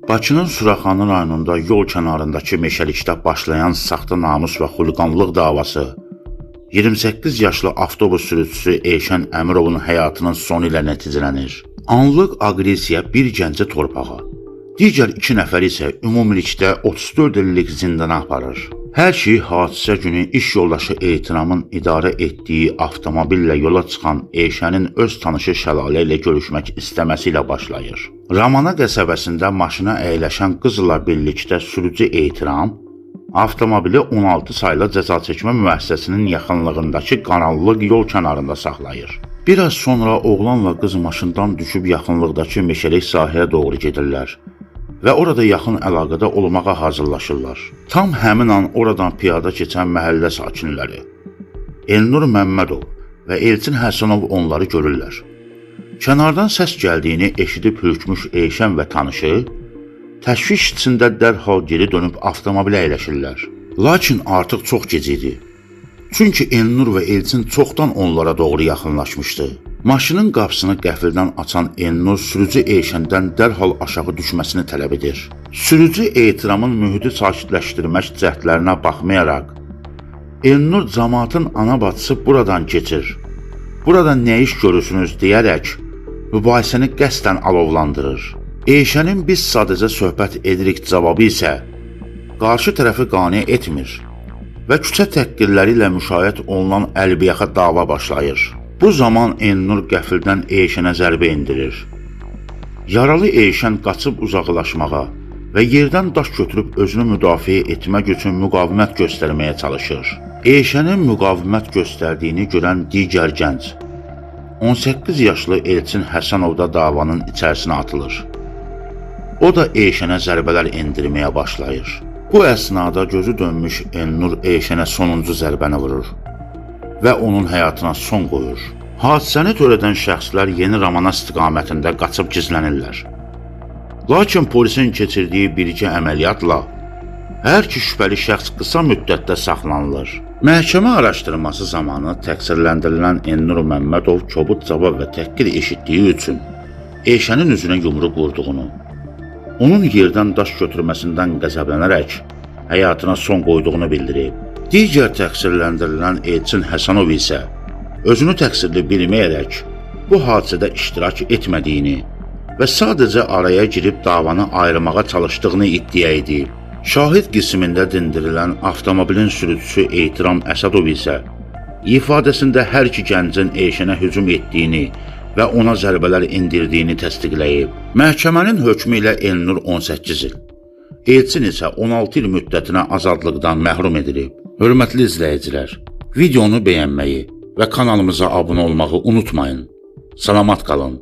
Bakının Suraxanı rayonunda yol kənarındakı meşəlikdə başlayan saxta namus və xuliqanlıq davası 28 yaşlı avtobus sürücüsü Elşən Əmirovun həyatının sonu ilə nəticələnir. Anlıq aqressiya bir gənci torpağa, digər iki nəfər isə ümumilikdə 34 illik zindana aparır. Hər şey hadisə günü iş yoldaşı Ehtiramın idarə etdiyi avtomobillə yola çıxan Elşənin öz tanışı Şəlalə ilə görüşmək istəməsi ilə başlayır. Ramana qəsəbəsində maşına əyləşən qızla birlikdə sürücü Ehtiram avtomobili 16 saylı cəzaçəkmə müəssisəsinin yaxınlığındakı qaranlıq yol kənarında saxlayır. Biraz sonra oğlanla qız maşından düşüb yaxınlıqdakı meşəlik sahəyə doğru gedirlər və orada yaxın əlaqədə olmağa hazırlaşırlar. Tam həmin an oradan piyada keçən məhəllə sakinləri Elnur Məmmədov və Elçin Həsənov onları görürlər. Kənardan səs gəldiyini eşidib hürkmüş Elşən və tanışı təşviş içində dərhal geri dönüb avtomobilə əyləşirlər. Lakin artıq çox gec idi. Çünki Elnur və Elçin çoxdan onlara doğru yaxınlaşmışdı. Maşının qapısını qəfildən açan Elnur sürücü Elşəndən dərhal aşağı düşməsini tələb edir. Sürücü Ehtiramın mühiti sakitləşdirmək cəhdlərinə baxmayaraq, Elnur camaatın ana bacısı buradan keçir. Burada nə iş görürsünüz deyərək mübahisəni qəsdən alovlandırır. Elşənin biz sadəcə söhbət edirik cavabı isə qarşı tərəfi qane etmir və küçə təhqirləri ilə müşayiət olunan əlbiyaxa dava başlayır. Bu zaman Elnur qəfildən Elşənə zərbə endirir. Yaralı Elşən qaçıb uzaqlaşmağa və yerdən daş götürüb özünü müdafiə etmək üçün müqavimət göstərməyə çalışır. Elşənin müqavimət göstərdiyini görən digər gənc 18 yaşlı Elçin Həsənov da davanın içərisinə atılır. O da Elşənə zərbələr endirməyə başlayır. Bu əsnada gözü dönmüş Elnur Elşənə sonuncu zərbəni vurur və onun həyatına son qoyur. Hadisəni törədən şəxslər Yeni Ramana istiqamətində qaçıb gizlənirlər. Lakin polisin keçirdiyi birgə əməliyyatla hər iki şübhəli şəxs qısa müddətdə saxlanılır. Məhkəmə araşdırması zamanı təqsirləndirilən Elnur Məmmədov kobud cavab və təhqir eşitdiyi üçün Elşənin üzünə yumruq vurduğunu, onun yerdən daş götürməsindən qəzəblənərək həyatına son qoyduğunu bildirib. Digər təqsirləndirilən Elçin Həsənov isə özünü təqsirli bilməyərək bu hadisədə iştirak etmədiyini və sadəcə araya girib davanı ayırmağa çalışdığını iddia edib. Şahid qismində dindirilən avtomobilin sürücüsü Ehtiram Əsədov isə ifadəsində hər iki gəncin Elşənə hücum etdiyini və ona zərbələr endirdiyini təsdiqləyib. Məhkəmənin hökmü ilə Elnur 18 il, Elçin isə 16 il müddətinə azadlıqdan məhrum edilib. Hörmətli izləyicilər, videonu bəyənməyi və kanalımıza abunə olmağı unutmayın. Salamat qalın.